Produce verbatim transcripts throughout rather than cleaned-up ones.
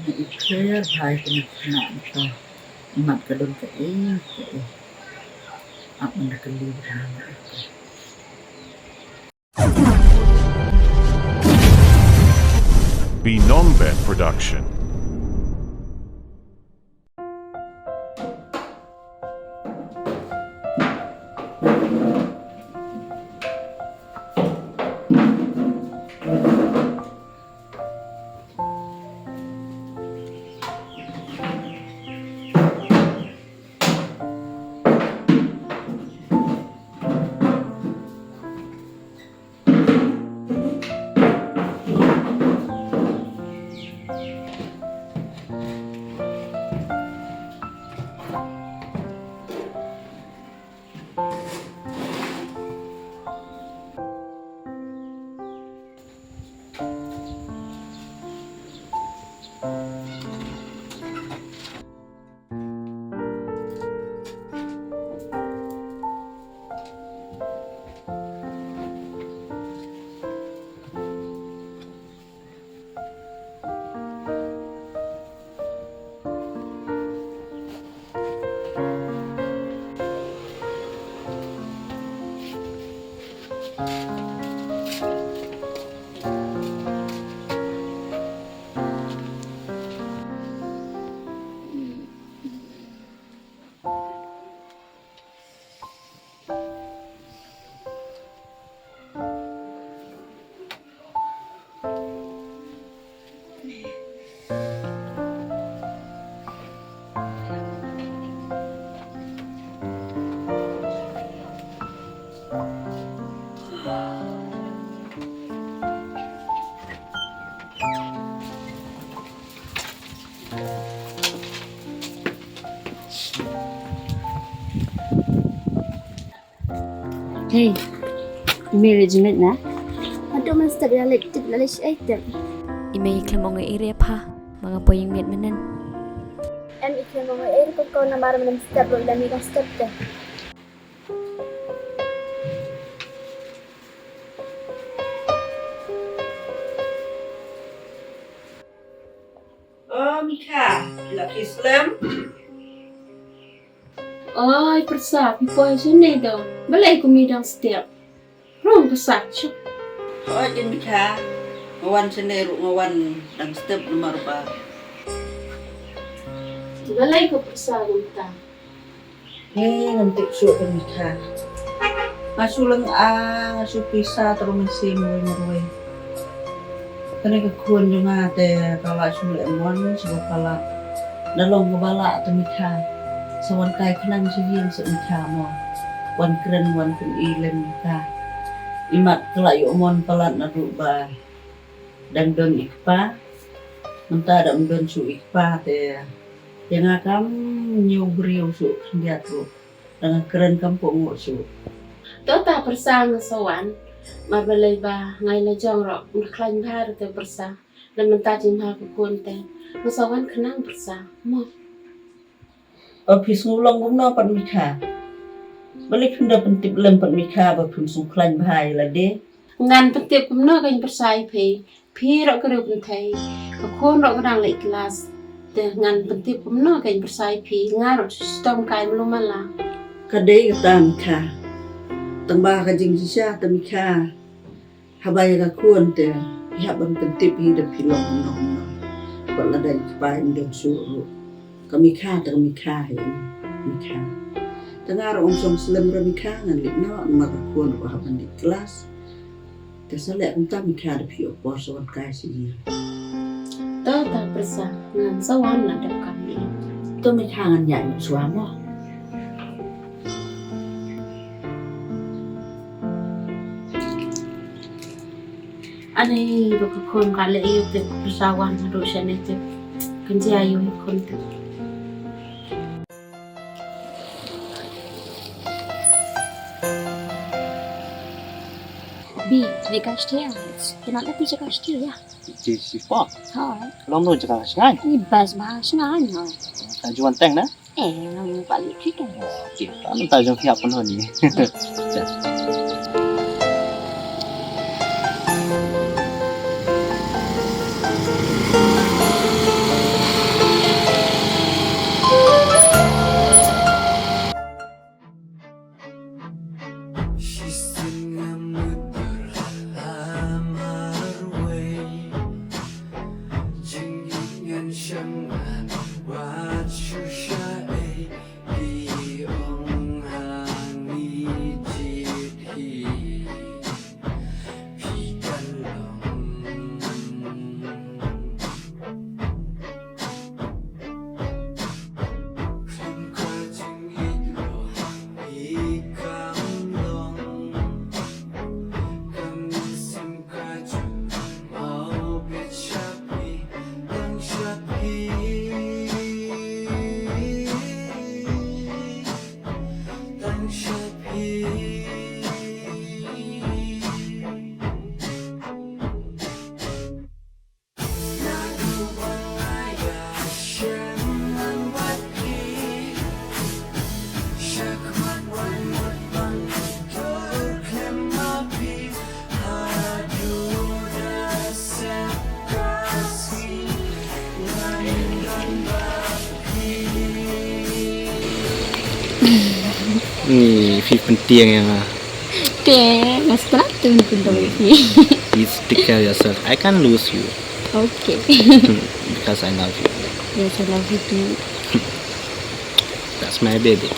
I pher bha ïa kane ka khynnah mynta. Imat ka don kaei kaei. Ap mynta ka liw bha. Binongbet Production. Hei, i mei leit jingmut na? Haduh mynstep ïa leit tip la leit shaei tip. I mei i khlem ong ei ei re pha, ma nga poi jingmut mynnin. Em i khlem ong ei ei re pha ko namar mynstep ruh i la mih dang step te. Oh, Mikha, phi la phi slem? Oi, pyrsa, phi poi shane dong. Balei kum i dang step? Rung pyrsa, shuh. Oi, kin Mikha, nga wan shane ruh nga wan dang step namar ba. Balei ko pyrsa kumta? Ngi ngam tip shuh ka Mikha. Nga shu lynga, nga shu pisa tyrwa mynsiem marwei marwei. Kane ka khun jong nga te ka la shu leh mon shuwa ka la. Da long kaba lah te Mikha. Sa wan kai khnang sha ïing sha Mikha mo. Wan kren wan pyni lem Mikha. Imat ka la ïoh mon palat naduh ba dang don i kpa. Mynta da ym don shuh i kpa te ïa nga kam ñiew briew shuh khyndiat ruh. Dang kren kam pynguh shuh. To ta pyrsa nga sa wan. Mar balei ba nga ïa la jong ruh nga khlaiñ bha ruh te pyrsa. Lem mynta jingma ka khun te nga sa wan khnang pyrsa. Mo. Ba phi sngew long kumno pat Mikha? Balei phim da pyntip lem pat Mikha ba phim sngew khlaiñ bha ïa lade? Ngan pyntip kumno kein pyrsa ïa phi? Phi ruh ka riew kynthei, ka khun ruh ka dang leit klas. Te ngan pyntip kumno kein pyrsa ïa phi? Nga ruh shitom kai mlu mala. Ka dei kata Mikha. Tang ba ka jingshisha te Mikha. Haba ïa ka khun te phi hap ban pyntip hi da phi long kumno kumno. Wat lada i kpa im don shuh ruh. Ka Mikha te ka Mikha hi Mikha. Te nga ruh ym shong slem re Mikha ngan leit noh namar ka khun ruh ka hap ban leit klas. Te sa leh kumta Mikha da phi ïoh por sa wan kai sha ïing. To ta pyrsa ngan sa wan la dep kam ni. To Mikha ngan ïaid shuwa mo. Ani ba ka khun ka leh ïa u te pyrsa wan haduh shane te kan jia ïa u khun te. Bi, de ka shtia. Te na da pi jaka shtia ya. Ji si pa. Ha. Long no jaka shngain. Ni bas ba shngain ha. Ka juan teng na. Eh, long ba li chicken. Ki ta nta jong ki hap pun ni. Shang an wat shu sha ei, hi ong ha ngi jied hi, phi kan long. Khlem ka jingïeit ruh hi kam long. Kam sim ka jong mawbit sha phi, tang sha phi, tang sha phi. Ni phi pyntieng ïa nga. Te, nga sngewthuh pyntieng ïa phi. Please take care of yourself. I can't lose you. Okay. Because I love you. Yes, I love you too. That's my baby.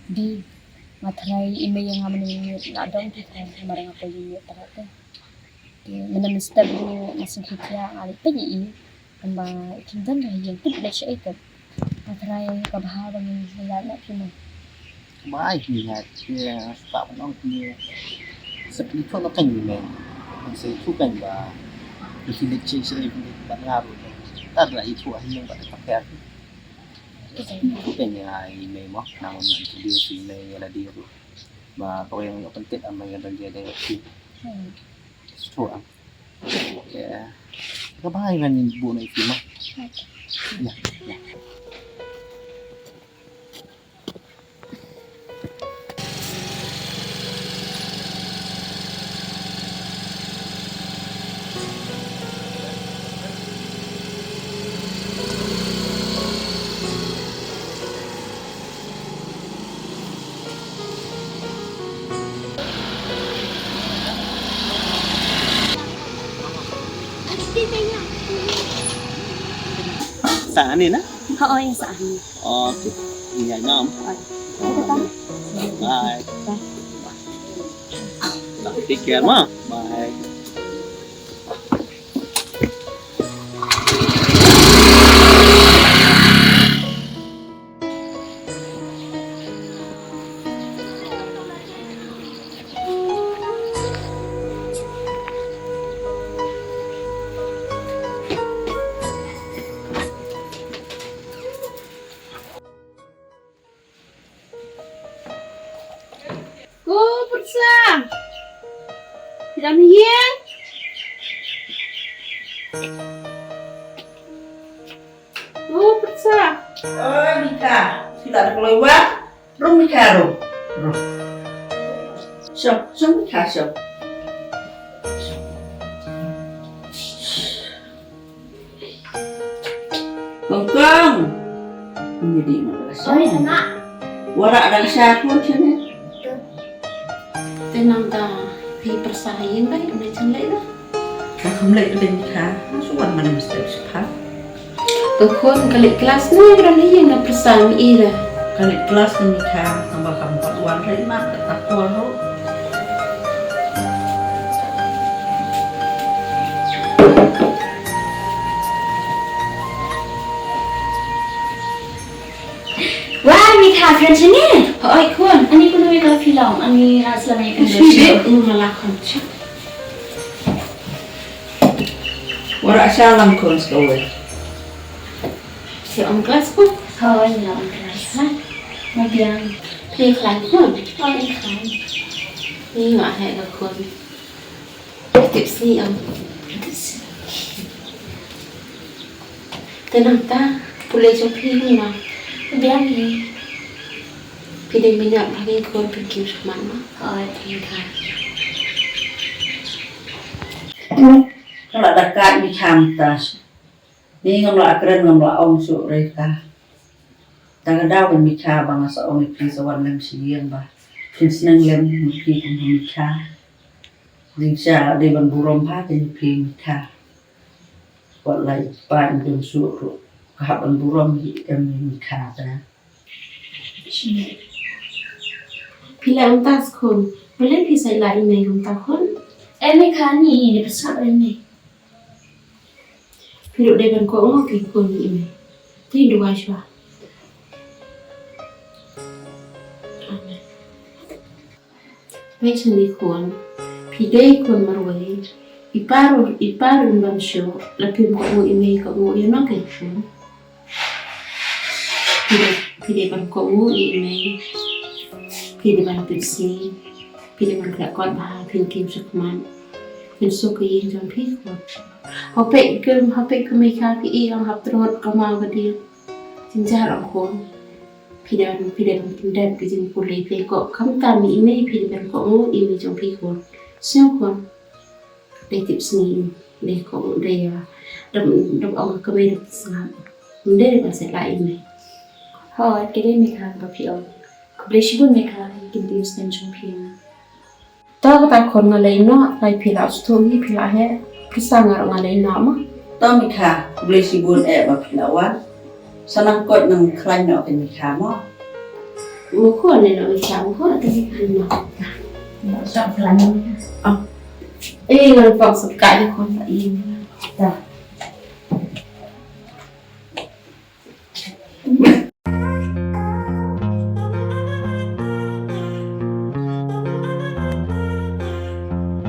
Di, nga tharai i mei ïa nga mynne mynmiet la dom phi tharai, namar nga poi mynmiet palat te. Te mynne mynstep ruh nga sngewthuh ïa nga leit peit ïa i. Kumba i kim don ha ïing, tip leit shaei te. Nga tharai ka bha ba ngin ïaid noh phi mo. Bha ïa phi, nga te nga sngewthuh ban ong phi. Sep ni thoh noh kan i mei. Nga sngewthuh kan ba phi leit shaei shaei phi leit bad nga ruh. Tad la i thoh ha ïing bad ka pher. Pynïaid ïa i mei mo, nang ym introduce i mei ïa lade ruh. Ba kawei ngan ïoh pyntip, am ngan don jai jai ïa phi. Shuwa. Ïa. Ka bha ïa ngan buh noh ïa phi mo. Ïa, ïa. Sa ni na? Hooid, sa ni. Okay. Ïa, ngam. Bye. Bye. Take care, ma. Bye. Ko Pyrsa. Phi dang ïeng? Ko Pyrsa. Oi, Mika. Phi la da kloi wah? Rung, Mika, rung. Rung. Shong, shong, Mika, shong. Kong Kong. Ini di mana sih? Oi, Mak. Warak da ka sha khun shane. Te nangta phi pyrsa ha ïing, bai, ym leit shen leit la? Ka kham leit leit Mika. Nga shu wan man mynstep shiphew. Ka khun ka leit klas ne, ka don ha ïing, nga pyrsa ym i re. Ka leit klas ne Mika, tang ba kam pat wan re, mat ka ta por ho. Wah, Mika, friend sini. Hooid khun. Ani kunu Mika phi long, ani ras lama Mika. Shi de nu mala khun cha. Warak sha lang khun skawei. Phi ong klas khun? Hooid, nga ong klas. Ha? Ma biang. Phi khlaiñ khun? Hooid, khlaiñ. Ni ma he ka khun. Tip sni am. Te nangta pule jong phi ni ma. Biang ni. Phi dei minot ha ki khun phi kiew shakhmat ma. Hooid. Thank you. Ka la da kat mi kham ta. Ni ngam lah kren, ngam lah ong shuh re ka. Ta ka daw ba mi kha ba nga sa ong ïa phi sa wan lem shi ïing ba phin sneng lem, mi phi kum mi kha. Ding sha dei ban burom bha te mi phi mi kha. Wat la i pa im don suk ruh ka hap ban burom hi em ni Mikha ta. Phi la mynta khun, balei phi sa la i mei mynta khun? Em Mikha, ni ni ba sa i mei. Phi ruh dei ban kohnguh ki khun i mei. Te duwai shuwa. Amen. Peit shane khun, phi dei khun marwei. I pa ruh, i pa ruh bym shuh la phim kohnguh i mei, kohnguh ïa no ki khun. Phi dei, phi dei ban kohnguh i mei. Phi dei ban pynsngew. Phi dei ban khleh kot bha, phin kiew shakhmat. Phin suk ïa ka ïing jong phi khun. Hapdeng kum, hapdeng kum i ka phi i ong hap trot ka maw ka dieng. Jynjar ong khun. Phi dei ban, phi dei ban pyndep ka jingpule phi ko. Khamtam i mei, phi dei ban kohnguh i mei jong phi khun. Sngew khun. Dei tip sngi, dei kohnguh, dei ïa. Dap, dap ong ka mei dap sngap. Ym dei ban sa la i mei. Hooid, ka dei Mikha ba phi ong. Khublei shibun Mikha, ïa ki ktien snem jong phi. To kata khun, nga leit noh, lait phi la sngewthuh hi, phi la heh. Pisa nga ruh nga leit noh mo. To Mikha, khublei shibun eh ba phi la wan. Sa nang koit nang khlaiñ noh ka Mikha mo. Mo khun, leit noh Mikha, mo khun, ata Mikha noh. Sa khlaiñ noh. Oh. Eh, ngan pok sa ka ïa khun ba i. Ta.